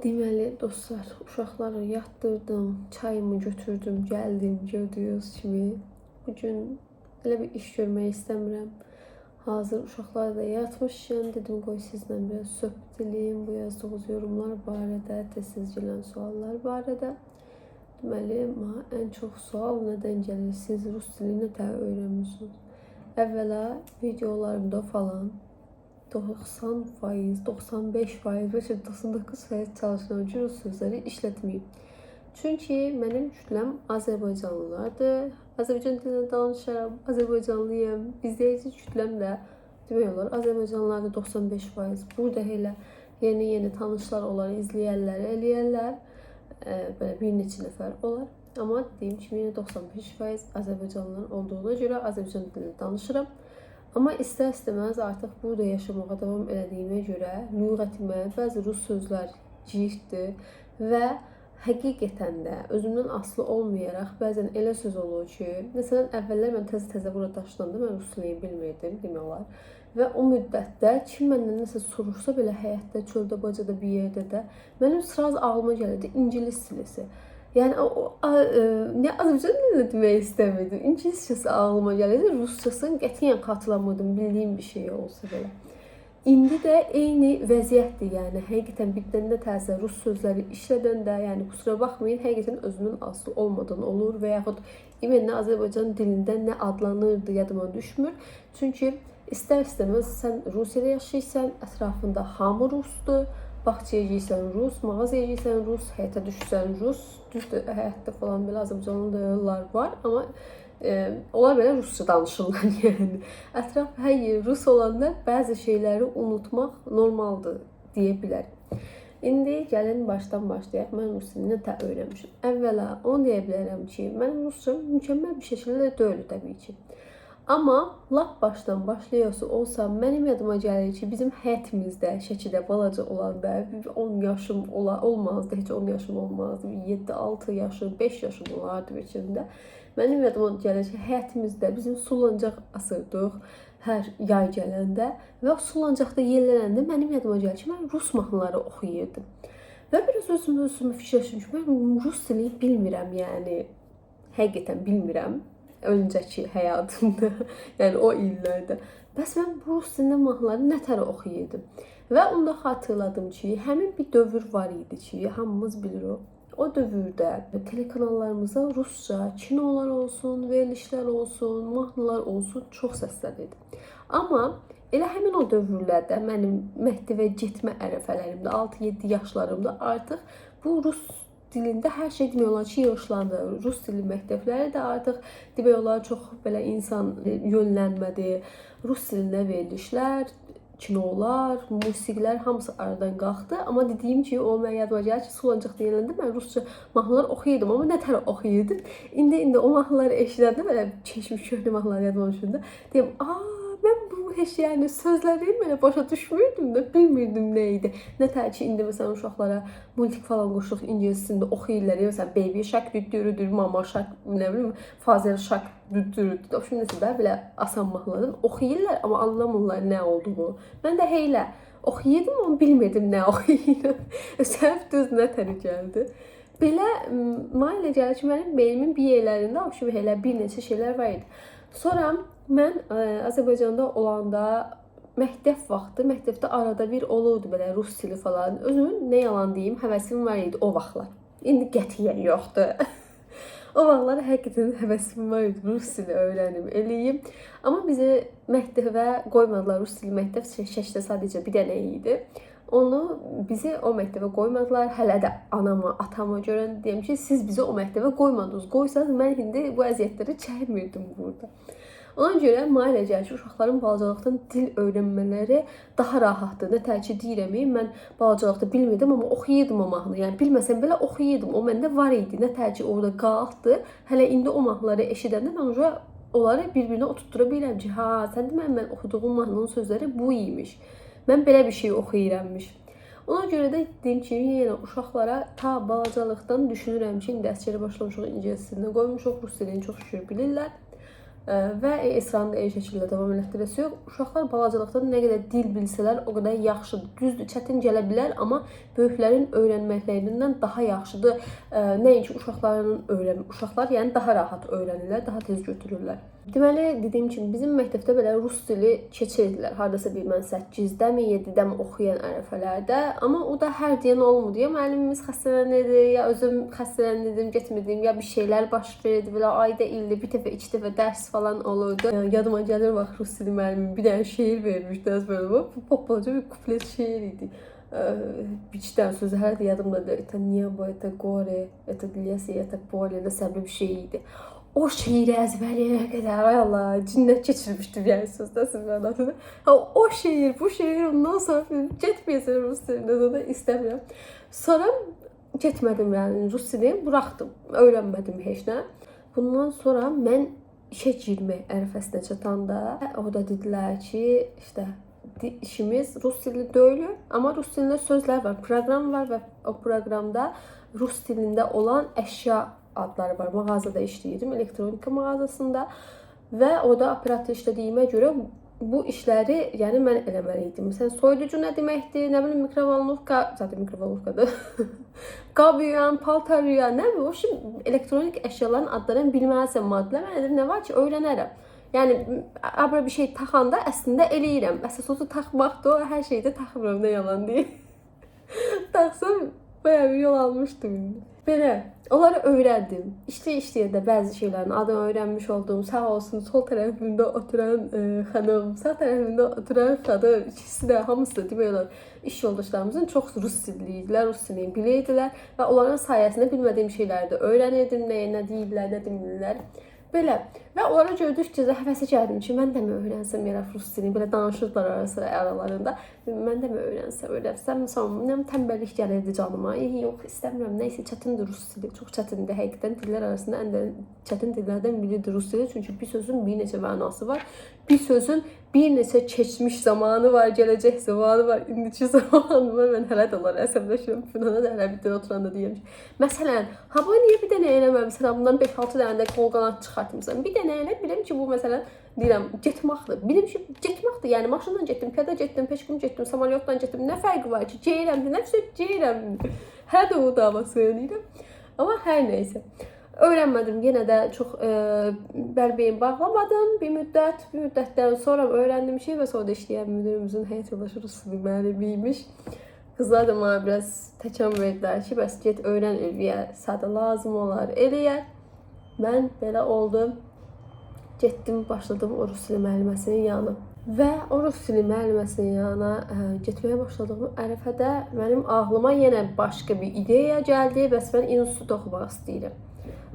Deməli, dostlar, uşaqları yatdırdım, çayımı götürdüm, gəldim gördüyünüz kimi. Bugün elə bir iş görmək istəmirəm. Hazır uşaqlar da yatmışkən dedim qoy sizlə biraz söhbət eləyim bu yazdığınız yorumlar barədə, tez-tez gələn suallar barədə. Deməli, mənə ən çox sual nədən gəlir? Siz rus dilini nə tər öyrənmisiniz? Əvvəla videolarımda falan 90%, 95%, bəlkə 99% çalışıram ki, rus sözləri işlətməyim. Çünki mənim kütləm Azərbaycanlılardır. Azərbaycan dilində danışıram, Azərbaycanlıyam. İzləyici kütləm də demək olar Azərbaycanlılardır 95%. Burada elə yeni-yeni tanışlar olar, izləyənlər, eləyərlər. Belə bir neçə nəfər olar. Amma dediyim kimi yenə 95% Azərbaycanlılar olduğuna görə Azərbaycan dilində danışıram. Amma istər-istəməz artıq burada yaşamağa davam elədiyimə görə lüğətimə bəzi rus sözlər girdi və həqiqətən də özümdən asılı olmayaraq bəzən elə söz olur ki, məsələn əvvəllər mən təzə-təzə bura daşınanda mən rus dilini bilmirdim demək olar. Və o müddətdə kim məndən nəsə soruşsa belə həyətdə, çöldə, bacada bir yerdə də mənim sraz ağlıma gəlirdi ingilis dilisi. Yəni nə Azərbaycan dilində demək istəmirdim. İngiliscəsi ağlıma gəlirdi, ruscasını qətiyyən xatırlamırdım, bildiyim bir şey olsa belə. İndi də eyni vəziyyətdir, yəni həqiqətən bir dənə təzə rus sözləri işlədəndə, yəni kusura baxmayın, həqiqətən özümün asılı olmadan olur və yaxud imenlə Azərbaycan dilində nə adlanırdı yadıma düşmür. Çünki istər-istəməz sən Rusiyada yaşayırsan, ətrafında hamı rusdur. Bağçaya girsən rus, mağazaya girsən rus, həyətə düşsən rus. Düzdür, həyətdə falan belə azərbaycanlılar var, amma onlar belə rusca danışırlar yəni. Ətraf hər yer rus olanda bəzi şeyləri unutmaq normaldır deyə bilərəm. İndi gəlin başdan başlayaq. Mən rus dilini nə öyrənmişəm? Əvvəla onu deyə bilərəm ki, mənim ruscam mükəmməl bir şəkildə deyil təbii ki. Amma lap başdan başlayası olsa mənim yadıma gəlir ki, bizim həyətimizdə, Şəkidə balaca olanda 10 yaşım olmazdı, heç 10 yaşım olmazdı. 7, 6 yaşım, 5 yaşım olardı bəlkə də. Mənim yadıma gəlir ki, həyətimizdə bizim sulancaq asırdıq hər yay gələndə və o sulancaqda yellənəndə mənim yadıma gəlir ki, mən rus mahnıları oxuyurdım. Və biraz özümə fikirləşdim ki, mən rus dilini bilmirəm, yəni həqiqətən bilmirəm. Öncəki həyatımda, yəni o illərdə. Bəs mən bu rus dilində mahnıları nə tər oxuyurdım? Və onu da xatırladım ki, həmin bir dövr var idi ki, hamımız bilirik. O dövrdə telekanallarımıza rusca kinolar olsun, verilişlər olsun, mahnılar olsun çox səslənirdi. Amma elə həmin o dövrlərdə mənim məktəbə getmə ərəfələrimdə, 6-7 yaşlarımda artıq bu rus dilində hər şey demək olar ki, yığışlandı. Rus dili məktəbləri də artıq demək olar çox belə insan yönlənmədi. Rus dilində verilişlər, kinolar, musiqilər hamısı aradan qalxdı. Amma dediyim ki, o mən yadıma gəlir ki, sulancaq deyəndə mən rusca mahnılar oxuyurdum, amma nə tər oxuyurdum. İndi o mahnıları eşidəndə belə keçmiş köhnə mahnılar yadıma düşəndə deyim, mən bu heç yəni sözləri belə başa düşmürdüm də, bilmirdim nə idi. Nə tər ki, indi məsələn uşaqlara multik falan qoşuq ingilis dilində oxuyurlar. Məsələn, Baby Shark düdürüdür, Mama Shark, nə bilim, Father Shark düdürüdür. Şimdi nəsə də belə asan mahnılardan oxuyurlar, amma anlamırlar nə olduğunu. Mən də heylə oxuyurdum, amma bilmirdim nə oxuyuram. Səhv düz nə tər gəldi. Belə mənə elə gəlir ki, mənim beynimin bir yerlərində o kimi elə bir neçə şeylər var idi. Sonra mən Azərbaycanda olanda məktəb vaxtı, məktəbdə arada bir olurdu belə rus dili falan. Özümün nə yalan deyim, həvəsim var idi o vaxtlar. İndi qətiyyən yoxdur. O vaxtlar həqiqətən həvəsim var idi rus dili öyrənim, eləyim. Amma bizi məktəbə qoymadılar. Rus dili məktəb Şəkidə sadəcə bir dənə idi. Onu bizi o məktəbə qoymadılar. Hələ də anama, atama görə deyim ki, siz bizi o məktəbə qoymadınız. Qoysanız mən indi bu əziyyətləri çəkmirdim burada. Ona görə mənə elə gəlir ki, uşaqların balacalıqdan dil öyrənmələri daha rahatdır. Nə tər ki deyirəm, mən balacalıqda bilmirdim, amma oxuyurdum o mahnını. Yəni bilməsəm belə oxuyurdum. O məndə var idi. Nə tər ki orada qaldı. Hələ indi o mahnıları eşidəndə mən onları bir-birinə oturtdura bilirəm ki, ha, sən demə mən oxuduğum mahnının sözləri bu imiş. Mən belə bir şey oxuyurammış. Ona görə də dediyim kimi, yenə uşaqlara ta balacalıqdan düşünürəm ki, indi əsgərə başlamışıq, ingilis dilini qoymuşuq, rus dilini çox şükür bilirlər. Və Esranı da eyni şəkildə davam elətdirəsiq. Uşaqlar balacalıqdan nə qədər dil bilsələr, o qədər yaxşıdır. Düzdür, çətin gələ bilər, amma böyüklərin öyrənməklərindən daha yaxşıdır. Nəinki uşaqların öyrənmə. Uşaqlar yəni daha rahat öyrənirlər, daha tez götürürlər. Deməli, dediyim kimi bizim məktəbdə belə rus dili keçirdilər. Hardasa bir mən 8-dəmi, 7-dəmi oxuyan ərəfələrdə, amma o da hər deyən olmurdu. Ya müəllimimiz xəstələnirdi, ya özüm xəstələnirdim, getmirdim, ya bir şeylər baş verirdi. Belə ayda, ildə bir dəfə, iki dəfə dərs falan olurdu. Yəni, yadıma gəlir bax, rus dili müəllimim bir dənə şeir vermişdi əzbərimə. Bu balaca bir kuplet şeir idi. Bir iki dənə sözü hələ də yadımdadır. Это небо, это горе, это лес, это поле, nəsə bir şey idi. O şeiri əzbərləyənə qədər, ay Allah, cinnət keçirmişdim yəni sözdə mənasında. Ha, o şeir, bu şeir, ondan sonra getməyəsən rus dilinə də istəmirəm. Sonra getmədim, yəni rus dilini buraxdım, öyrənmədim heç nə. Bundan sonra mən işə girmək ərəfəsinə çatanda orada dedilər ki, işte işimiz rus dili deyil, amma rus dilində sözlər var, proqram var və o proqramda rus dilində olan əşya adları var. Mağazada işləyirdim, elektronika mağazasında və orada operator işlədiyimə görə bu işləri yəni mən eləməli idim. Məsələn, soyuducu nə deməkdir, nə bilim mikrovolnovka, zaten mikrovolnovkadır. Qab yuyan, paltar yuyan, nə bilim, o şimdi elektronik əşyaların adlarını bilməlisən maddələr. Mən dedim, nə var ki, öyrənərəm. Yəni abra bir şey taxanda əslində eləyirəm. Əsas odur taxmaqdır, o hər şeydə taxmıram, nə yalan deyim. Taxsam bayağı bir yol almışdım indi. Belə, onları öyrəndim. İşləyə-işləyə də bəzi şeylərin adını öyrənmiş oldum. Sağ olsun sol tərəfimdə oturan xanım, sağ tərəfimdə oturan xanım, ikisi də hamısı demək olar iş yoldaşlarımızın çox rus dilli idilər, rus dilini bilirdilər və onların sayəsində bilmədiyim şeyləri də öyrənirdim, nəyə nə deyirlər, nə demirlər. Belə və onlara gördükcə də həvəsə gəldim ki, mən də mi öyrənsəm ya rus dilini, belə danışırdılar arasında aralarında. Mən də mi öyrənsəm, sonra nə tənbəllik gəlirdi canıma. Yox, istəmirəm. Nəysə çətindir rus dili. Çox çətindir həqiqətən dillər arasında ən çətin dillərdən biridir rus dili. Çünki bir sözün bir neçə mənası var. Bir sözün bir neçə keçmiş zamanı var, gələcək zamanı var, indiki zamanı var. Mən hələ də onlara əsəbləşirəm. Buna da hələ bir dənə oturanda deyirəm ki, məsələn, ha bu niyə bir dənə eləməmisən? Bundan 5-6 dənə də qol qanad çıxartmısan. Bir dənə elə bilim ki, bu məsələn deyirəm, getməkdir. Bilim ki, getməkdir. Yəni maşınla getdim, piyada getdim, peşkum getdim, samolyotla getdim. Nə fərqi var ki, geyirəm, nə isə geyirəm. Hələ də o davası eləyirəm. Amma hər nəysə. Öyrənmədim. Yenə də çox bəlbeyin bağlamadım bir müddət. Bir müddətdən sonra öyrəndim ki, və sonra da işləyən müdürümüzün həyat yoldaşı rus dili müəllimi imiş. Qızlar da mənə biraz təkan verdilər ki, bəs get öyrən Ülviyə, sadə lazım olar, eləyər. Mən belə oldum. Getdim, başladım o rus dili müəlliməsinin yanına. Və o rus dili müəlliməsinin yanına getməyə başladığım ərəfədə mənim ağlıma yenə başqa bir ideya gəldi. Bəs mən institutda oxumaq istəyirəm.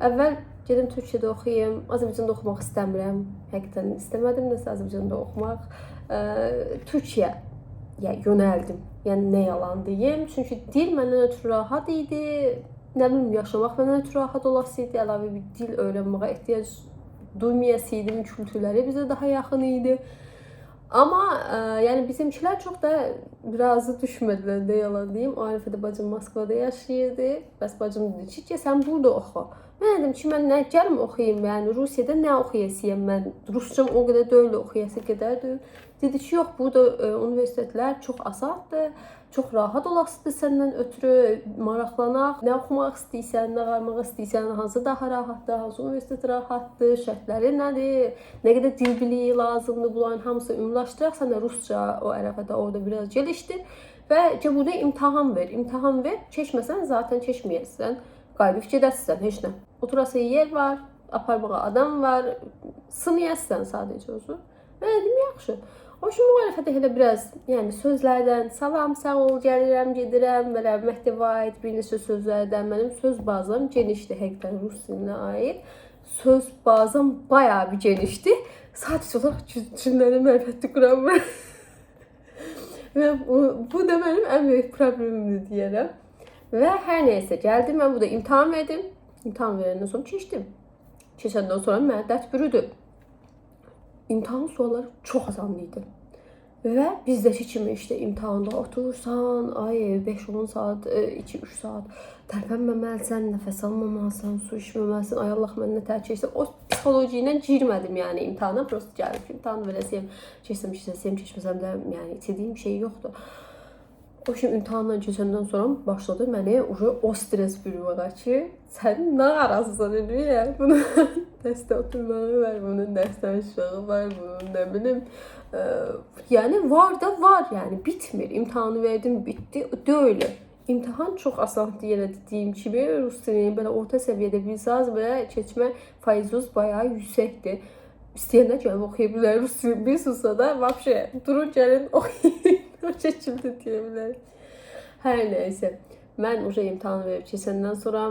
Əvvəl gedim Türkiyədə oxuyum, Azərbaycanda oxumaq istəmirəm. Həqiqətən istəmədim nəsə Azərbaycanda oxumaq. Türkiyəyə yönəldim. Yəni nə yalan deyim, çünki dil məndən ötrü rahat idi. Nə bilim, yaşamaq məndən ötrü rahat olası idi. Əlavə bir dil öyrənməyə ehtiyac duymayasıydım, kültürləri bizə daha yaxın idi. Amma yəni bizimkilər çox da razı düşmədilər, nə yalan deyim. O ərəfədə bacım Moskvada yaşayırdı. Bəs bacım dedi ki, sən burada oxu. Mən dedim ki, mən nə gəlim oxuyum, yəni Rusiyada nə oxuyasıyam mən? Ruscam o qədər deyil, oxuyası qədər deyil. Dedi ki, yox, burada universitetlər çox asandır, çox rahat olasıdır səndən ötrü, maraqlanaq, nə oxumaq istəyirsən, nə qarmaq istəyirsən, hansı daha rahatdır, hansı universitet rahatdır, şərtləri nədir, nə qədər dil biliyi lazımdır, bunların hamısı ümumiləşdirək, sən də rusca o ərəfədə orada biraz gelişdir və ki, burada imtahan ver, imtahan ver, keçməsən zaten keçməyəsən, qayıdıb gedəsən, heç nə. Oturası yer var, aparmağa adam var, sınayasın sadəcə özü. Mən dedim, yaxşı. O şu müxalifətə elə biraz, yəni sözlərdən, salam, sağ ol, gəlirəm, gedirəm, belə məktəbə aid bir neçə sözlərdən mənim söz bazam genişdir, həqiqətən rus dilinə aid. Söz bazam bayağı bir genişdir. Sadəcə olaraq cümlələri mərifətli quramıram. Və bu da mənim ən böyük problemimdir deyərəm. Və hər nəysə gəldim, mən burada imtahan verdim. İmtahan verəndən sonra keçdim. Keçəndən sonra mənə dərd bürüdü. İmtahan sualları çox asan idi. Və bizdəki kimi işte imtahanda oturursan, ay 5-10 saat, 2-3 saat tərpənməməlisən, nəfəs almamalısan, su içməməlisən, ay Allah mən nə tər keçsəm. O psixoloji ilə girmədim yəni imtahana. Prosta gəldim ki, imtahan verəsiyəm, keçsəm, keçsəm, keçməsəm də yəni istədiyim şey yoxdur. O şimdi imtahandan keçəndən sonra başladı məni o stres bürüməyə ki, sən nə arasısan Ülviyə? Bunun dəstə oturmağı var, bunun dəstə aşağı var, bunun nə bilim. Yəni var da var, yəni bitmir. İmtahanı verdim, bitdi. Deyil. İmtahan çox asandır, yenə dediyim kimi rus dilini belə orta səviyyədə bilsəniz belə keçmə faiziniz bayağı yüksəkdir. İstəyənlər gəlib oxuya bilər. Rus dilini bilirsinizsə də vəbşə durun gəlin oxuyun. O şəkildə deyə bilərəm. Hər nəysə, mən uje imtahan verib keçəndən sonra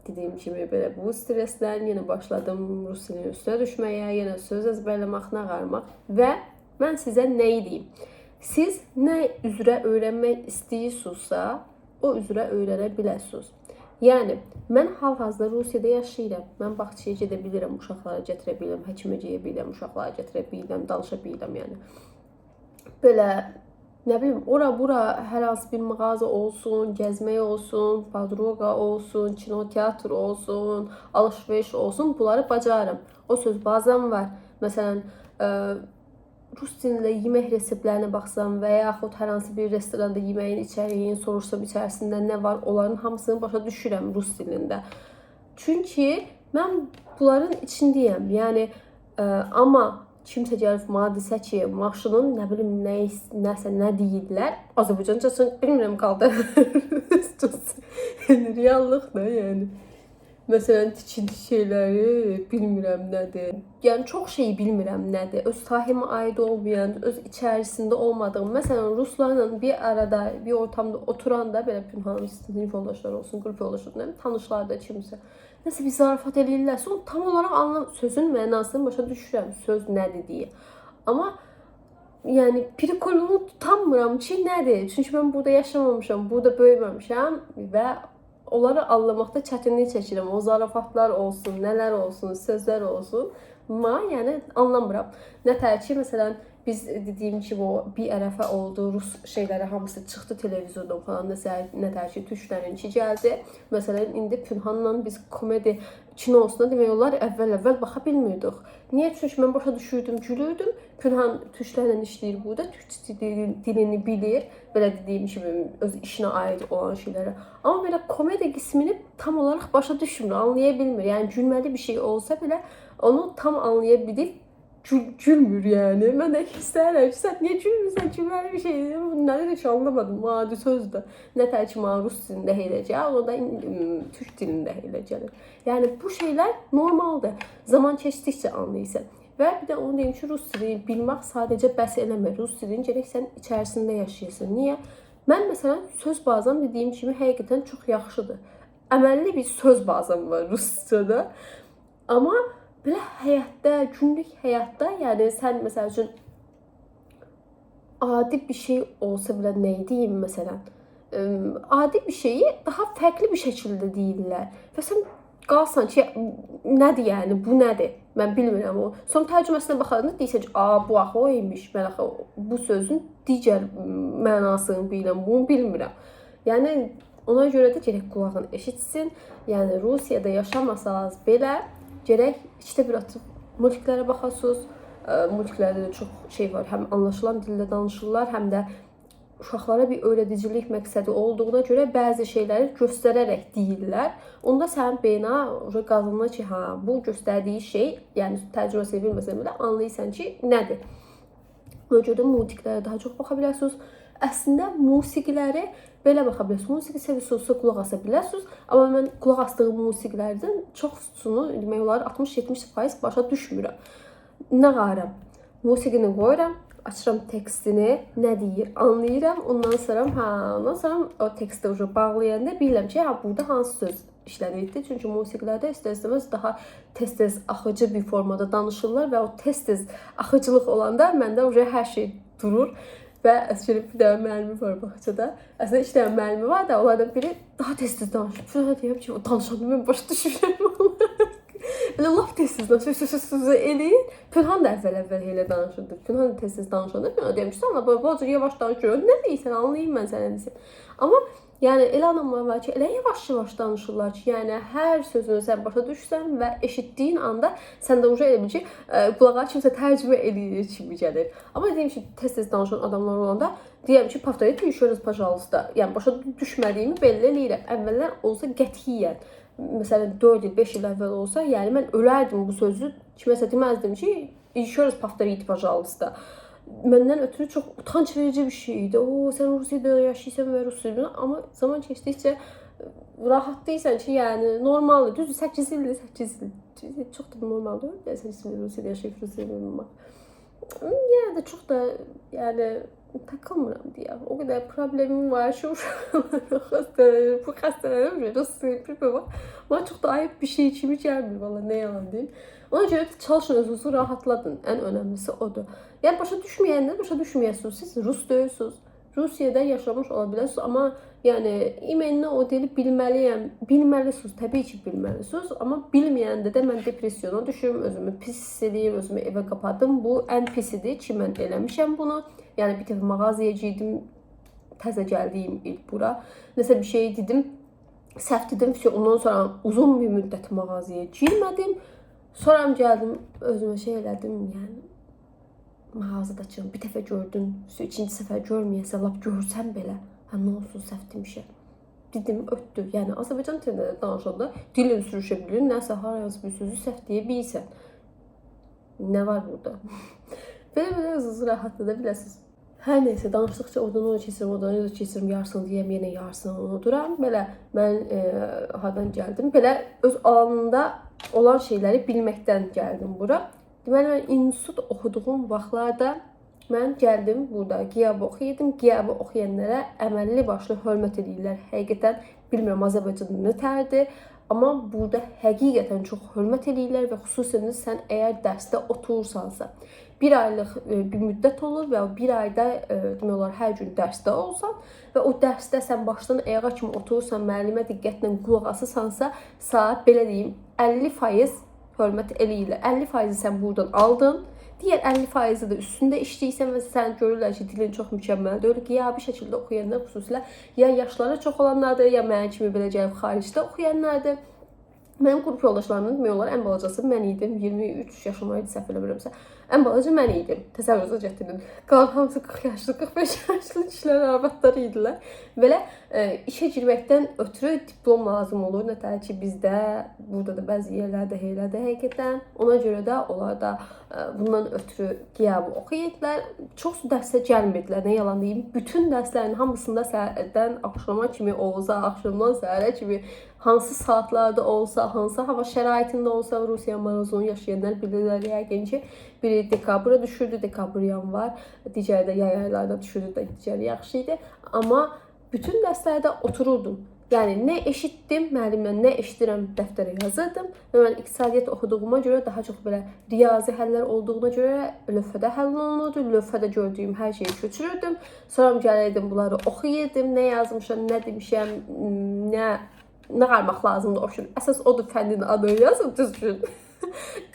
dediyim kimi belə bu stressdən yenə başladım rus dilinin üstünə düşməyə, yenə söz əzbərləmək, nağarmaq və mən sizə nəyi deyim? Siz nə üzrə öyrənmək istəyirsinizsə, o üzrə öyrənə biləsiniz. Yəni, mən hal-hazırda Rusiyada yaşayıram. Mən bağçaya gedə bilirəm, uşaqları gətirə bilirəm, həkimə gedə bilirəm, uşaqları gətirə bilirəm, danışa bilirəm yəni. Belə nə bilim, ora bura hər hansı bir mağaza olsun, gəzmək olsun, podruga olsun, kino teatr olsun, alış-veriş olsun, bunları bacarıram. O söz bazam var. Məsələn, rus dilində yemək reseptlərinə baxsam və yaxud hər hansı bir restoranda yeməyin içəriyini soruşsam içərisində nə var, onların hamısını başa düşürəm rus dilində. Çünki mən bunların içindəyəm. Yəni amma kimsə gəlib mənə desə ki, maşının nə bilim nəsə nə deyirlər, Azərbaycancasını bilmirəm qaldı. Yəni reallıqdır yəni. Məsələn, tikinti şeyləri bilmirəm nədir. Yəni çox şey bilmirəm nədir. Öz sahəmə aid olmayan, öz içərisində olmadığım, məsələn, ruslarla bir arada, bir ortamda oturanda belə Pünhanın sinif yoldaşları olsun, qrup yoldaşları, tanışlar da kimsə nəsə bir zarafat eləyirlərsə, onu tam olaraq anlam, sözün mənasını başa düşürəm, söz nədir deyə. Amma yəni prikolunu tutamıram ki, nədir? Çünki mən burada yaşamamışam, burada böyüməmişəm və onları anlamaqda çətinlik çəkirəm. O zarafatlar olsun, nələr olsun, sözlər olsun. Amma yəni anlamıram. Nə tər ki, məsələn, biz dediyim kimi o bir ərəfə oldu, rus şeyləri hamısı çıxdı televizordan falan, nəsə nə tər ki, türklərinki gəldi. Məsələn, indi Pünhanla biz komedi kinosuna demək olar əvvəl-əvvəl baxa bilmirdik. Niyə? Çünki mən başa düşürdüm, gülürdüm. Pünhan türklərlə işləyir burada, türk dilini bilir, belə dediyim kimi öz işinə aid olan şeyləri. Amma belə komedi qismini tam olaraq başa düşmür, anlaya bilmir. Yəni gülməli bir şey olsa belə onu tam anlaya bilib gülmür yəni. Mən də istəyirəm ki, sən niyə gülmürsən? Gülməli bir şeydir. Bu nədir heç anlamadım. Adi sözdür. Nə tər ki, mənə rus dilində elə gəlir, o da türk dilində elə gəlir. Yəni bu şeylər normaldır. Zaman keçdikcə anlayırsan. Və bir də onu deyim ki, rus dilini bilmək sadəcə bəs eləmir. Rus dilini gərək sən içərisində yaşayasan. Niyə? Mən məsələn söz bazam dediyim kimi həqiqətən çox yaxşıdır. Əməlli bir söz bazam var ruscada. Amma belə həyatda, günlük həyatda, yəni sən məsəl üçün adi bir şey olsa belə nə deyim məsələn, adi bir şeyi daha fərqli bir şəkildə deyirlər və sən qalsan ki, nədir yəni, bu nədir? Mən bilmirəm o. Sonra tərcüməsinə baxanda deyirsən ki, a bu axı o imiş. Mən axı bu sözün digər mənasını bilirəm, bunu bilmirəm. Yəni ona görə də gərək qulağın eşitsin. Yəni Rusiyada yaşamasanız belə gərək ikide bir atıb multiklərə baxasınız. Multiklərdə də çox şey var. Həm anlaşılan dildə danışırlar, həm də uşaqlara bir öyrədicilik məqsədi olduğuna görə bəzi şeyləri göstərərək deyirlər. Onda sənin beyninə qazanır ki, hə, bu göstərdiyi şey, yəni tərcüməsini bilməsən belə anlayırsan ki, nədir. Ona görə də multiklərə daha çox baxa bilərsiniz. Əslində musiqiləri belə baxa bilərsiniz. Musiqi sevirsinizsə qulaq asa bilərsiniz. Amma mən qulaq asdığım musiqilərdən çoxsunu, demək olar 60-70% başa düşmürəm. Nə qaram? Musiqini qoyuram, açıram tekstini, nə deyir, anlayıram. Ondan sonra, hə, ondan sonra o tekstə ucu bağlayanda bilirəm ki, hə, burada hansı söz işlənildi. Çünki musiqilərdə istər-istəməz daha tez-tez axıcı bir formada danışırlar və o tez-tez axıcılıq olanda məndə ucu hər şey durur. Və əslində bir dənə müəllimi var bağçada. Əslində iki dənə müəllimi var da, onlardan biri daha tez-tez danışır. Şuna deyirəm ki, o danışanda mən başa düşürəm. Belə lap tez-tez danışır, eləyir. Pünhan da əvvəl-əvvəl elə danışırdı. Pünhan da tez-tez danışanda mən deyirəm ki, sən bu cür yavaş danışır. Nə deyirsən, anlayayım mən sənə desin. Amma yəni elə adamlar var ki, elə yavaş-yavaş danışırlar ki, yəni hər sözünü sən başa düşsən və eşitdiyin anda sən də uca elə bil ki, qulağa kimsə tərcümə eləyir kimi gəlir. Amma dediyim kimi tez-tez danışan adamlar olanda deyirəm ki, повторите еще раз, пожалуйста. Yəni başa düşmədiyimi belli eləyirəm. Əvvəllər olsa qətiyyən, məsələn 4 il, 5 il əvvəl olsa, yəni mən ölərdim bu sözü kiməsə deməzdim ki, еще раз повторите, пожалуйста. Məndən ötürü çox utanc verici bir şey idi. O, sən Rusiyada yaşayırsan və rus dilini, amma zaman keçdikcə rahat deyirsən ki, yəni normaldır. Düzdür, 8 ildir, 8 il. Çox da normaldır. 8 il Rusiyada yaşayıb rus dilini bilmək. Yenə də çox da yəni takılmıram deyə. O qədər problemim var ki, xəstələnir, bu xəstələnir, rus dilini bilmək. Bana çox da ayıb bir şey kimi gəlmir valla, nə yalan deyim. Ona görə də çalışın özünüzü rahatladın. Ən önəmlisi odur. Yəni başa düşməyəndə başa düşməyəsiniz. Siz rus deyilsiniz. Rusiyada yaşamış ola bilərsiniz, amma yəni imenini o dili bilməliyəm. Bilməlisiniz, təbii ki, bilməlisiniz. Amma bilməyəndə də mən depressiyona düşürüm, özümü pis hiss eləyirəm, özümü evə qapadım. Bu ən pisidir ki, mən eləmişəm bunu. Yəni bir dəfə mağazaya girdim, təzə gəldiyim il bura. Nəsə bir şey dedim, səhv dedim, ondan sonra uzun bir müddət mağazaya girmədim. Sonra gəldim, özümə şey elədim, yəni mağazada çıxım, bir dəfə gördün, ikinci səfər görməyəsə, lap görsən belə, hə nə olsun, səhv demişəm. Dedim, ötdü. Yəni Azərbaycan dilində də danışanda dilin sürüşə bilir, nəsə harayasa bir sözü səhv deyə bilirsən. Nə var burada? Belə-belə özünüzü rahatlada biləsiniz. Hər neysə, danışdıqca oradan ona keçirim, oradan ona keçirim, yarısını deyəm, yenə yarısını unuduram. Belə mən hardan gəldim? Belə öz alanında olan şeyləri bilməkdən gəldim bura. Deməli, mən institut oxuduğum vaxtlarda mən gəldim burada qiyabı oxuyurdum. Qiyabı oxuyanlara əməlli başlı hörmət edirlər. Həqiqətən bilmirəm Azərbaycanda nətərdir, amma burada həqiqətən çox hörmət edirlər və xüsusən də sən əgər dərsdə oturursansa, bir aylıq bir müddət olur və o bir ayda demək olar hər gün dərsdə olsan və o dərsdə sən başdan ayağa kimi oturursan, müəllimə diqqətlə qulaq asırsansa, saat belə deyim 50% hörmət eləyirlər. 50%-i sən buradan aldın. Digər 50%-i də üstündə işləyirsən və sən görürlər ki, dilin çox mükəmməl deyil. Qiyabi şəkildə oxuyanlar xüsusilə ya yaşları çox olanlardır, ya mənim kimi belə gəlib xaricdə oxuyanlardır. Mənim qrup yoldaşlarımın demək olar ən balacası mən idim. 23 yaşım var idi, səhv eləmirəmsə. Ən balaca mən idim. Təsəvvürünüzə gətirin. Qalan hamısı 40 yaşlı, 45 yaşlı kişilər, arvadlar idilər. Belə işə girməkdən ötürü diplom lazım olur. Nətər ki bizdə, burada da bəzi yerlərdə elədir həqiqətən. Ona görə də onlar da bundan ötürü qiyabı oxuyurdular. Çox dərsə gəlmirdilər, nə yalan deyim. Bütün dərslərin hamısında səhərdən axşama kimi olsa, axşamdan səhərə kimi hansı saatlarda olsa, hansı hava şəraitində olsa, Rusiya marozunu yaşayanlar bilirlər yəqin ki, biri dekabra düşürdü, dekabr yanvar, digəri də yay aylarında düşürdü, də digəri yaxşı idi. Amma bütün dərslərdə otururdum. Yəni nə eşitdim, müəllimdən nə eşidirəm dəftərə yazırdım və mən iqtisadiyyat oxuduğuma görə daha çox belə riyazi həllər olduğuna görə lövhədə həll olunurdu. Lövhədə gördüyüm hər şeyi köçürürdüm. Sonra gəlirdim bunları oxuyurdım, nə yazmışam, nə demişəm, nə qarmaq lazımdır o üçün. Əsas odur, fənnin adını yazın düzgün.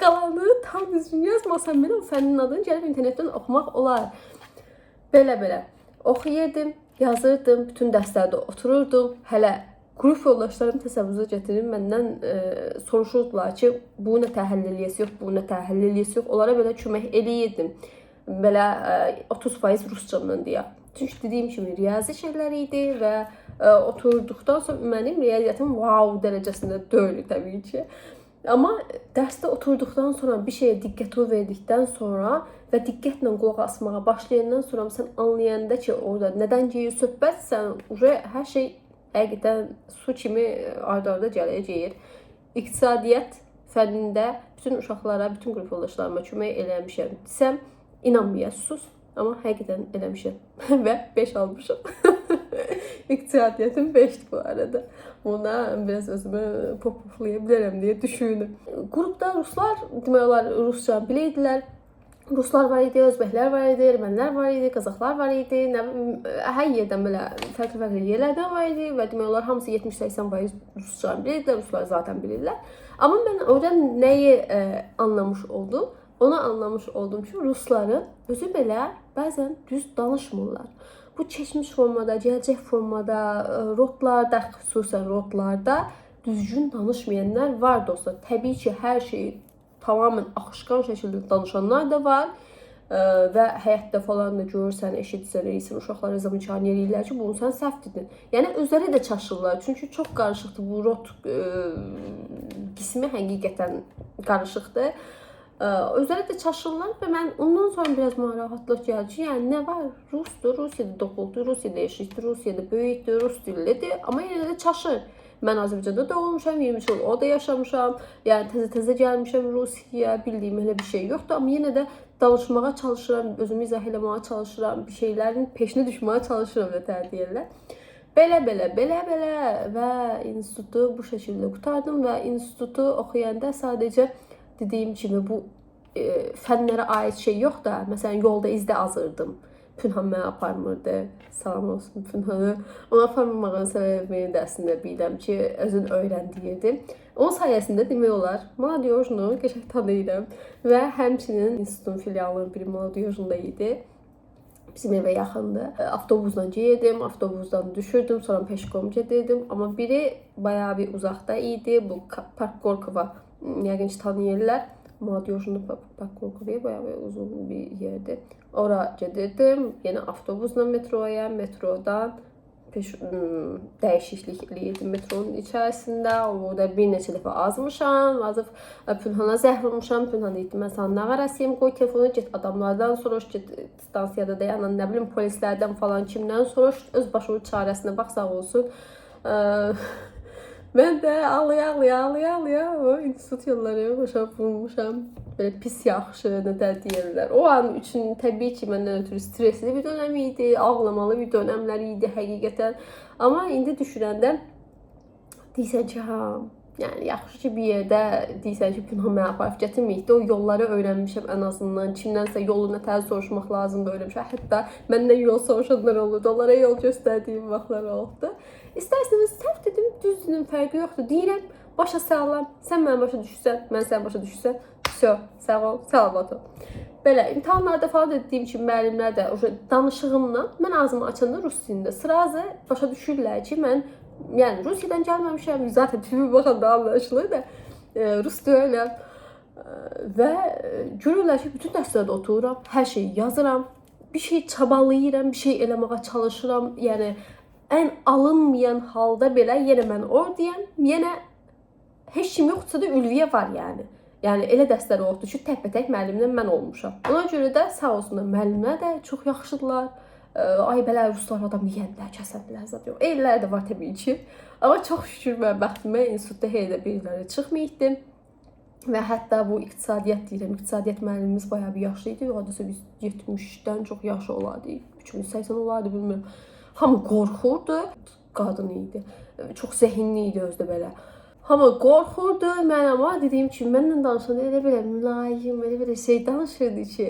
Qalanı tam düzgün yazmasam belə o fənnin adını gəlib internetdən oxumaq olar. Belə-belə oxuyurdım, yazırdım, bütün dərslərdə otururdum. Hələ qrup yoldaşlarım təsəvvürünüzə gətirin, məndən soruşurdular ki, bu nə həll eləyəsi yox, bu nə həll eləyəsi yox. Onlara belə kömək eləyirdim. Belə 30% ruscamdan deyə. Çünki dediyim kimi riyazi şeylər idi və oturduqdan sonra mənim riyaziyyatım wow dərəcəsində deyil təbii ki. Amma dərsdə oturduqdan sonra bir şeyə diqqət verdikdən sonra və diqqətlə qulaq asmağa başlayandan sonra sən anlayanda ki, orada nədən gedir söhbət, sən уже hər şey həqiqətən su kimi ard-arda gələcək. İqtisadiyyat fənnində bütün uşaqlara, bütün qrup yoldaşlarıma kömək eləmişəm desəm, inanmayasınız. Amma həqiqətən eləmişəm və 5 almışam. İqtisadiyyatım 5-dir bu arada. Buna biraz özümü popuflaya bilərəm deyə düşündüm. Qrupda ruslar demək olar rusca bilirdilər. Ruslar var idi, özbəklər var idi, ermənilər var idi, qazaxlar var idi, nə hər yerdən belə fərqli-fərqli yerlərdən var idi və demək olar hamısı 70-80% rusca bilirdilər, ruslar zaten bilirlər. Amma mən oradan nəyi anlamış oldum? Onu anlamış oldum ki, rusların özü belə bəzən düz danışmırlar. Bu keçmiş formada, gələcək formada, rodlarda, xüsusən rodlarda düzgün danışmayanlar var dostlar. Təbii ki, hər şeyi tamamilə axışqan şəkildə danışanlar da var. Və həyatda falan da görürsən, eşidirsən, eləyirsən, uşaqlara zamçan eləyirlər ki, bunu sən səhv dedin. Yəni özləri də çaşırlar. Çünki çox qarışıqdır bu rod qismi, həqiqətən qarışıqdır. Özləri də çaşırlar və mən ondan sonra biraz narahatlıq gəldi ki, yəni nə var? Rusdur, Rusiyada doğuldu, Rusiyada yaşayırdı, Rusiyada böyüdü, rus dillidir, amma yenə də çaşır. Mən Azərbaycanda doğulmuşam, 23 il orada yaşamışam. Yəni təzə-təzə gəlmişəm Rusiyaya, bildiyim elə bir şey yoxdur, amma yenə də danışmağa çalışıram, özümü izah eləməyə çalışıram, bir şeylərin peşinə düşməyə çalışıram və tər deyirlər. Belə belə belə belə və institutu bu şəkildə qurtardım və institutu oxuyanda sadəcə dediyim kimi bu fənlərə aid şey yox da, məsələn yolda izdə azırdım. Pünhan məni aparmırdı. Salam olsun Pünhanı. Onu aparmamağın səbəbini də əslində bilirəm ki, özün öyrən deyirdi. Onun sayəsində demək olar, Mladyojnu qəşəng tanıyıram və həmçinin institutun filialının biri Mladyojnda idi. Bizim evə yaxındır. Avtobusla gedirdim, avtobusdan düşürdüm, sonra peşkom gedirdim. Amma biri bayağı bir uzaqda idi. Bu Park Gorkova yəqin ki tanıyırlar. Mladyojnu Park Gorkovaya bayağı bir uzun bir yerdir. Ora gedirdim, yenə avtobusla metroya, metrodan dəyişiklik eləyirdim metronun içərisində. Orada bir neçə dəfə azmışam, azıb Pünhana zəhr olmuşam. Pünhan deyirdi, mən sana nə qarasıyım, qoy telefonu, get adamlardan soruş, get stansiyada dayanan, nə bilim polislərdən falan kimdən soruş, öz başının çarəsinə bax, sağ olsun. Mən də ağlaya ağlaya ağlaya ağlaya o institut yolları başa vurmuşam. Belə pis yaxşı nə də deyirlər. O an üçün təbii ki, məndən ötürü stresli bir dönəm idi, ağlamalı bir dönəmlər idi həqiqətən. Amma indi düşünəndə deyirsən ki, ha, yəni yaxşı ki bir yerdə deyirsən ki, Pünhan məni aparıb gətirməyibdi. O yolları öyrənmişəm ən azından. Kimdənsə yolu nə tər soruşmaq lazımdır öyrənmişəm. Hətta məndən yol soruşanlar olurdu. Onlara yol göstərdiyim vaxtlar oldu. İstərsəniz səhv dedim, düz dedim, fərqi yoxdur. Deyirəm, başa sağlam. Sən məni başa düşürsən, mən səni başa düşürsən. Vəsə, sağ ol, salamat ol. Belə imtahanlarda falan da dediyim kimi müəllimlər də o danışığımla mən ağzımı açanda rus dilində srazı başa düşürlər ki, mən yəni Rusiyadan gəlməmişəm. Zaten tipimə baxanda anlaşılır da rus deyiləm. Və görürlər ki, bütün dərslərdə otururam, hər şeyi yazıram, bir şey çabalayıram, bir şey eləməyə çalışıram. Yəni ən alınmayan halda belə yenə mən oradayam, yenə heç kim yoxdursa da Ülviyə var yəni. Yəni elə dərslər oldu ki, təkbətək müəllimlə mən olmuşam. Ona görə də sağ olsunlar müəllimlər də çox yaxşıdırlar. Ay belə ruslar adam yeyəndilər, kəsəndilər zad yox. Ellər də var təbii ki. Amma çox şükür mən bəxtimə institutda elə də biriləri çıxmayıbdı. Və hətta bu iqtisadiyyat deyirəm, iqtisadiyyat müəllimimiz bayağı bir yaşlı idi. Hardasa biz 70-dən çox yaşı olardı. 380 olardı, bilmirəm. Hamı qorxurdu. Qadın idi. Çox zehinli idi özü də belə. Hamı qorxurdu. Mən amma dediyim kimi mənlə danışanda elə belə mülayim, elə belə şey danışırdı ki,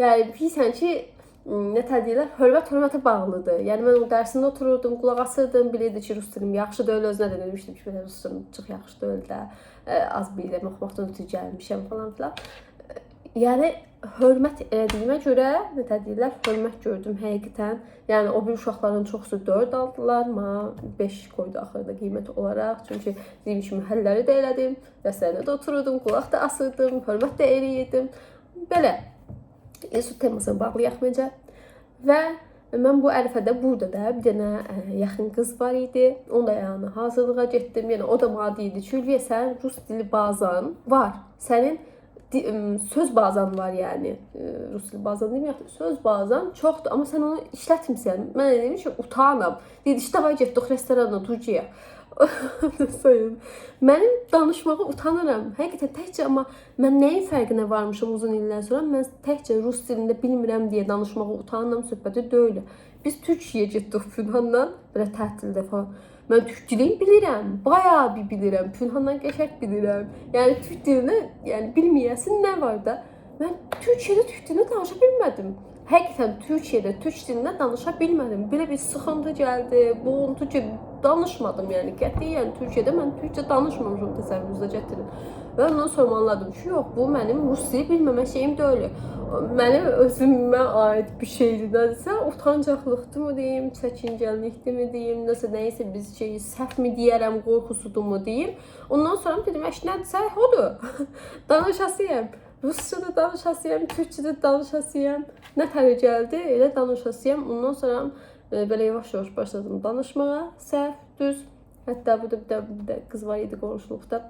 yəni bilirsən ki, nə tər deyirlər, hörmət hörmətə bağlıdır. Yəni mən o dərsində otururdum, qulaq asırdım, bilirdi ki, rus dilim yaxşı deyil, özünə də demişdim ki, belə rus dilim çox yaxşı deyil də, az bilirəm, oxumaqdan ötürü gəlmişəm falan filan. Yəni hörmət elədiyimə görə, nə tər deyirlər, hörmət gördüm həqiqətən. Yəni o bir uşaqların çoxusu 4 aldılar, mənə 5 qoydu axırda qiymət olaraq. Çünki dediyim kimi həlləri də elədim, dərslərində də otururdum, qulaq da asırdım, hörmət də eləyirdim. Belə institut temasına bağlayaq məncə. Və mən bu ərəfədə burada da bir dənə yaxın qız var idi. Onun da yanına hazırlığa getdim. Yəni o da mənə deyirdi ki, Ülviyə, sənin rus dili bazan var. Sənin söz bazan var yəni. Rus dili bazan deyim, yox, söz bazan çoxdur, amma sən onu işlətmirsən. Mən dedim ki, utanam. Dedi, davay getdik restorana, Türkiyəyə. Sayın. Mənim danışmağa utanıram. Həqiqətən təkcə, amma mən nəyin fərqinə varmışam uzun illər sonra? Mən təkcə rus dilində bilmirəm deyə danışmağa utanıram söhbəti deyil. Biz Türkiyəyə getdik Pünhanla, belə tətildə falan. Mən türk dilini bilirəm, bayağı bir bilirəm. Pünhandan qəşəng bilirəm. Yəni türk dilini, yəni bilməyəsin nə var da? Mən Türkiyədə türk dilini danışa bilmədim. Həqiqətən Türkiyədə türk dilində danışa bilmədim. Belə bir sıxıntı gəldi, boğuntu ki, danışmadım yəni. Qətiyyən Türkiyədə mən türkcə danışmamışam, təsəvvürünüzə gətirin. Və ondan sonra anladım ki, yox, bu mənim rus dili bilməmə şeyim deyil. Mənim özümə aid bir şeydir. Nədirsə, utancaqlıqdır mı deyim, çəkincənlikdir mi deyim, nəsə nəyisə biz şeyi səhv mi deyərəm, qorxusudur mu deyim. Ondan sonra dedim, əş nədirsə odur. Danışasıyam. Rusça da danışasıyam, türkcə də danışasıyam. Nə tər gəldi, elə danışasıyam. Ondan sonra belə yavaş-yavaş başladım danışmağa, səhv, düz. Hətta burada bir də qız var idi qonşuluqda.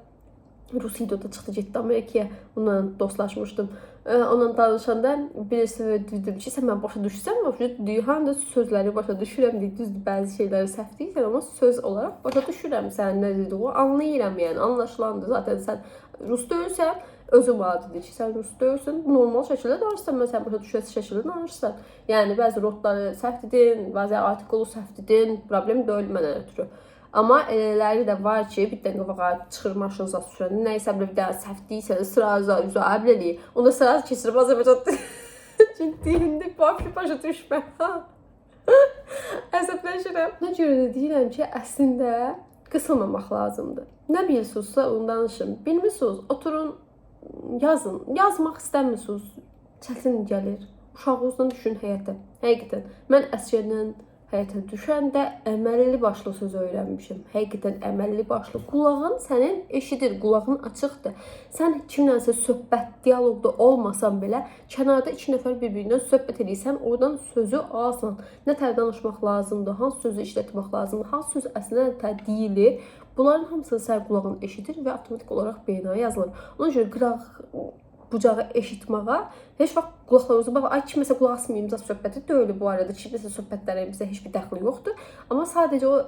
Rus idi, o da çıxdı getdi Amerikaya. Onunla dostlaşmışdım. Onunla danışanda birisi dedim ki, sən məni başa düşürsən, başa düşürəm. Da sözləri başa düşürəm deyir. Düzdür, bəzi şeyləri səhv deyirsən, amma söz olaraq başa düşürəm sənin nə dediyini, anlayıram yəni, anlaşılandır. Zaten sən rus deyilsən, özüm adidir ki, sən rus deyilsən, normal şəkildə danışsan, mən sən başa düşəsi şəkildə danışsan. Yəni bəzi rodları səhv dedin, bəzi artikulu səhv dedin, problem deyil mənə ötürü. Amma elələri də var ki, bir dənə qabağa çıxır maşın zad sürəndə, nəyisə bir dənə səhv deyirsən, sıraza üzə eləyir. Onda sıraza keçirib Azərbaycan ciddi indi başa düşmə. Əsəbləşirəm. Ona görə də deyirəm ki, əslində qısılmamaq lazımdır. Nə bilirsinizsə onu danışın. Bilmirsiniz, oturun, yazın. Yazmaq istəmirsiniz, çətin gəlir. Uşağınızdan düşün həyata. Həqiqətən mən əsgərdən həyata düşəndə əməlli başlı söz öyrənmişəm. Həqiqətən əməlli başlı. Qulağın sənin eşidir, qulağın açıqdır. Sən kimlənsə söhbət, dialoqda olmasan belə, kənarda iki nəfər bir-birindən söhbət eləyirsən, oradan sözü alsan. Nə tər danışmaq lazımdır, hansı sözü işlətmək lazımdır, hansı söz əslində nə tər deyilir. Bunların hamısını sən qulağın eşidir və avtomatik olaraq beyninə yazılır. Ona görə qıraq bucağı eşitməyə heç vaxt qulaqlarınızı bax, ay kiməsə qulaq asmayım zat söhbəti deyil bu arada. Kiməsə söhbətlərin bizə heç bir dəxli yoxdur. Amma sadəcə o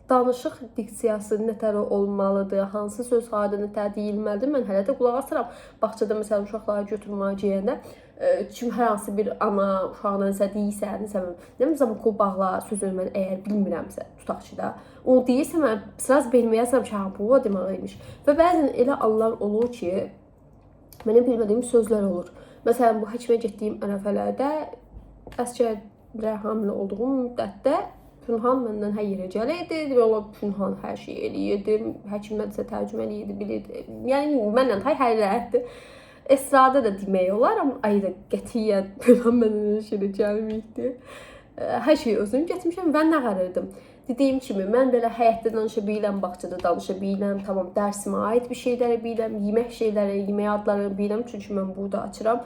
danışıq diksiyası nə tər olmalıdır, hansı söz harda nə tər deyilməlidir, mən hələ də qulaq asıram. Bağçada məsələn uşaqları götürməyə gedəndə kim hər hansı bir ana uşağına nəsə deyirsə, nəsə nə bilim qol bağla sözünü mən əgər bilmirəmsə, tutaq ki də, onu deyirsə mən biraz beynimə yazıram ki, ha bu o deməliymiş. Və bəzən elə anlar olur ki, mənim bilmədiyim sözlər olur. Məsələn, bu həkimə getdiyim ərəfələrdə əsgərlə hamilə olduğum müddətdə Pünhan məndən hər yerə gəlirdi. Demək olar Pünhan hər şeyi eləyirdi. Həkimlərsə tərcümə eləyirdi, bilirdi. Yəni mənlə tay hər rəhətdir. Esrada da demək olar, amma ayda qətiyyən Pünhan məndən heç yerə gəlməyibdi. Hər şeyi özüm getmişəm və nə qarırdım. Dediyim kimi, mən belə həyətdə danışa bilirəm, bağçada danışa bilirəm, tamam dərsimə aid bir şeyləri bilirəm, yemək şeyləri, yemək adlarını bilirəm, çünki mən burada açıram.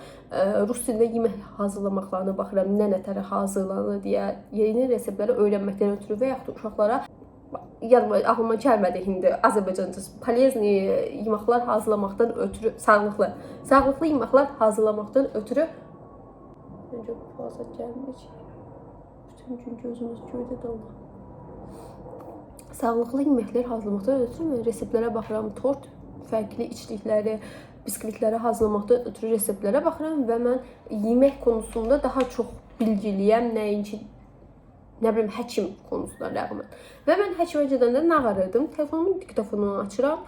Rus dilində yemək hazırlamaqlarına baxıram, nə nətər hazırlanır deyə yeni reseptləri öyrənməkdən ötürü və yaxud da uşaqlara yadıma, ağlıma gəlmədi indi Azərbaycanca polezni yeməklər hazırlamaqdan ötürü sağlıqlı yeməklər hazırlamaqdan ötürü öncə bu fazla gəlmir. Bütün gün gözümüz göydə doldu. Sağlıqlı yeməklər hazırlamaqdan ötürü mən reseptlərə baxıram, tort, fərqli içlikləri, biskvitləri hazırlamaqdan ötürü reseptlərə baxıram və mən yemək konusunda daha çox bilgiliyəm, nəinki nə bilim həkim konusuna rəğmən. Və mən həkimə gedəndə nə qarırdım? Telefonumun diktofonunu açıram,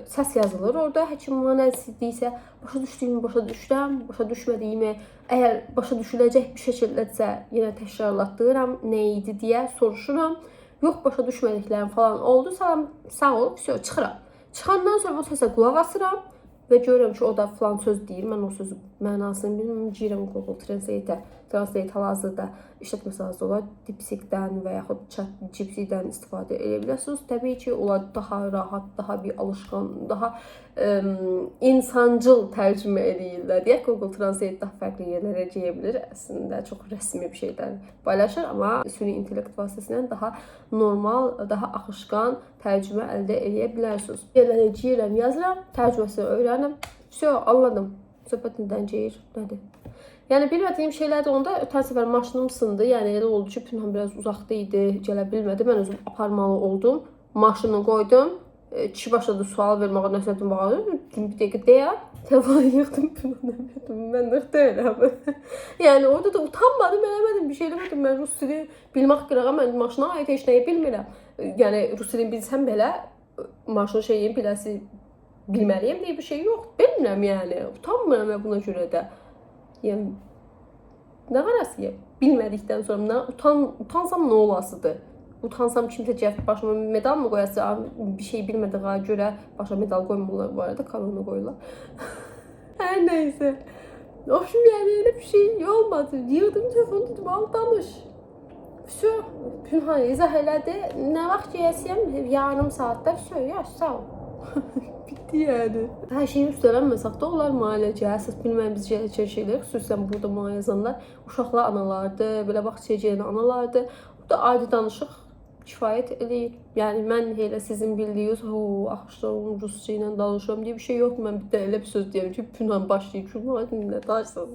səs yazılır. Orada həkim mənə nə deyirsə, başa düşdüyümü başa düşürəm, başa düşmədiyimi əgər başa düşüləcək bir şəkildədirsə, yenə təkrarlatdıram, nə idi deyə soruşuram. Yox, başa düşmədiklərim falan oldu. Salam, sağ ol, vəsə, çıxıram. Çıxandan sonra o səsə qulaq asıram və görürəm ki, o da filan söz deyir. Mən o sözün mənasını bilmirəm. Girirəm Google Translate-ə. Translate hal-hazırda işlətməsi hazır olar. DeepSeek-dən və yaxud ChatGPT-dən istifadə edə bilərsiniz. Təbii ki, onlar daha rahat, daha bir alışqan, daha insancıl tərcümə eləyirlər. Deyək, Google Translate daha fərqli yerlərə gedə bilər. Əslində çox rəsmi bir şeylər paylaşır, amma süni intellekt vasitəsilə daha normal, daha axışqan tərcümə əldə edə bilərsiniz. Yerlərə girirəm, yazıram, tərcüməsini öyrənirəm. Vəsə, anladım. Söhbət nədən gedir, nədir? Yəni bilmədiyim şeylər də onda ötən səfər maşınım sındı. Yəni elə oldu ki, Pünhan biraz uzaqda idi, gələ bilmədi. Mən özüm aparmalı oldum. Maşını qoydum. Kişi başladı sual verməyə, nəsə deməyə. Bir dəqiqə deyə telefonu yığdım Pünhana verdim. Mən nıx deyiləm. Yəni orada da utanmadım, eləmədim, bir şey eləmədim. Mən rus dili bilmək qırağa, mən maşına aid heç nəyi bilmirəm. Yəni rus dilini bilsəm belə maşın şeyin biləsi bilməliyəm deyə bir şey yox. Bilmirəm yəni. Utanmıram və buna görə də. Yəni Nə qarasıyam? Bilmədikdən sonra nə utansam nə olasıdır? Utansam kimsə gəlib başıma medal mı qoyası? Bir şey bilmədiyə görə başa medal qoymurlar bu arada, korona qoyurlar. Hər neyse. Oxşum yəni elə bir şey olmadı. Yığdım telefonu dedim, al danış. Vəsə, Pünhan izah elədi. Nə vaxt gəlsəm yarım saatda vəsə, ya sağ ol. Bitti yəni. Hər şeyin üstələnməsək də olar müalicə, əsas bilməyimiz şeylər, xüsusən burada mənə yazanlar uşaqlar analardır, belə bağçaya gedən analardır. Bu da adi danışıq kifayət eləyir. Yəni mən elə sizin bildiyiniz, o axşam rusca ilə danışıram deyə bir şey yoxdur. Mən bir də elə bir söz deyirəm ki, Pünhan başlayır ki, nə danışırsınız?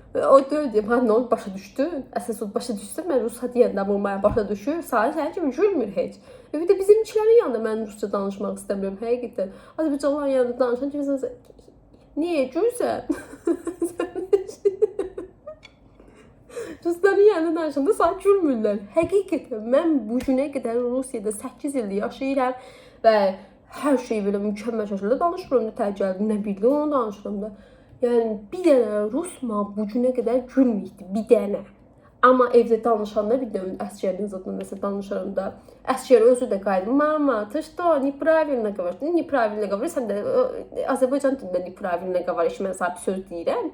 O deyil deyim, hə nə oldu, başa düşdü. Əsas o başa düşsə, mən rusca deyəndə bu mənə başa düşür. Sadəcə sənin kimi gülmür heç. Bir də bizimkilərin yanında mən rusca danışmaq istəmirəm həqiqətən. Azərbaycanlıların yanında danışan kimsə niyə gülsən? Rusların yanında danışanda sadəcə gülmürlər. Həqiqətən mən bu günə qədər Rusiyada 8 ildir yaşayıram və hər şeyi belə mükəmməl şəkildə danışmıram. Nə təcrübə, nə bildim onu danışıram da. Yəni bir dənə rus mənə bu günə qədər gülməyibdi, bir dənə. Amma evdə danışanda bir də əsgərin zadına nəsə danışıram da, əsgər özü də qayıdır. Mama, ты что, неправильно говоришь? Неправильно говоришь, sən də Azərbaycan dilində неправильно говоришь, mən sənə bir söz deyirəm.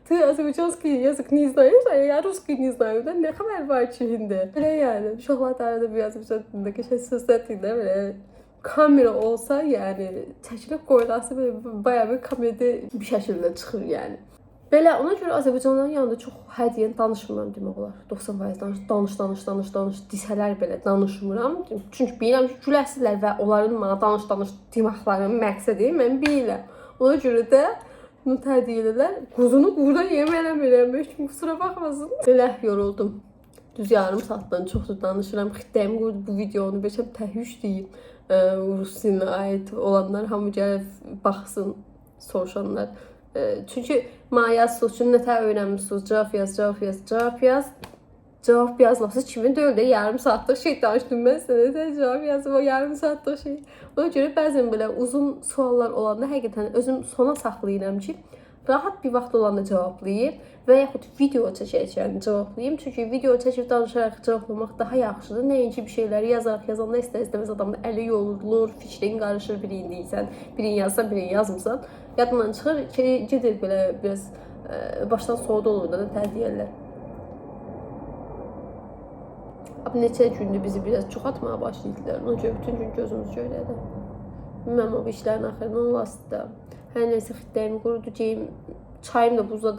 Ты азербайджанский язык не знаешь, а я русский не знаю. Da nə xəbər var ki indi? Belə yəni, uşaqlar da arada bir Azərbaycan dilində qəşəng sözlər deyirlər, belə kamera olsa, yəni çəkilib qoyulası belə bayağı bir komedi bir şəkildə çıxır yəni. Belə ona görə Azərbaycanlıların yanında çox hə deyən danışmıram demək olar. 90% danış, danış, danış, danış, danış desələr belə danışmıram. Çünki bilirəm ki, güləsirlər və onların mənə danış, danış deməklərinin məqsədi mən bilirəm. Ona görə də nutər deyirlər, quzunu qurda yemərəm eləmək üçün kusura baxmasın. Belə yoruldum. Düz yarım saatdan çoxdur danışıram. Xitəyim qurdu bu videonu beşəm təhüş deyim. Rus dilinə aid olanlar hamı gəlib baxsın, soruşanlar. Çünki mənə yazsınız ki, nətər öyrənmisiniz, cavab yaz, cavab yaz, cavab yaz. Cavab yazması kimin deyil də yarım saatlıq şey danışdım mən sənə də cavab yazım o yarım saatlıq şey. Ona görə bəzən belə uzun suallar olanda həqiqətən özüm sona saxlayıram ki, rahat bir vaxt olanda cavablayayım və yaxud video çəkərkən cavablayayım. Çünki video çəkib danışaraq cavablamaq daha yaxşıdır. Nəinki bir şeyləri yazaraq yazanda istər-istəməz adamın əli yorulur, fikrin qarışır, birini deyirsən, birini yazsan, birini yazmısan. Yadından çıxır, ki, gedir belə biraz başdan soğudu olur da, nə deyərlər. Abi neçə gündür bizi biraz çox atmağa başlayırdılar. Ona görə bütün gün gözümüz göydədir. Bilməm o işlərin axırı nə olası da. Hər nəsə xitlərimi qurudu, geyim, çayım da buzda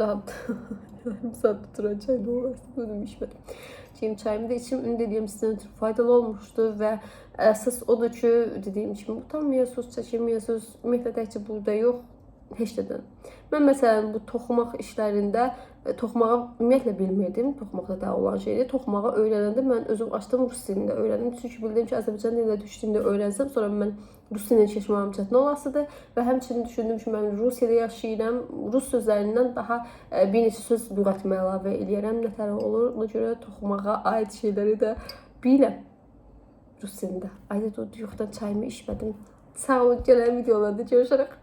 yarım saat duran çay nə olası, bunu içmədim. Geyim çayımı da içim, ümid edirəm sizin üçün faydalı olmuşdur və əsas odur ki, dediyim kimi utanmayasınız, çəkinməyəsiniz. Ümumiyyətlə təkcə burada yox, heç nədən. Mən məsələn bu toxumaq işlərində toxumağı ümumiyyətlə bilmirdim. Toxumaq da daha olan şeydir. Toxumağı öyrənəndə mən özüm açdım rus dilində öyrəndim. Çünki bildim ki, Azərbaycan dilində düşdüyümdə öyrənsəm, sonra mən rus dilinə keçməyim çətin olasıdır və həmçinin düşündüm ki, mən Rusiyada yaşayıram. Rus sözlərindən daha bir neçə söz lüğətimə əlavə eləyərəm, nətər olur. Ona görə toxumağa aid şeyləri də bilirəm rus dilində. Ayda yoxdan çayımı içmədim. Sağ olun, gələn videolarda görüşərək.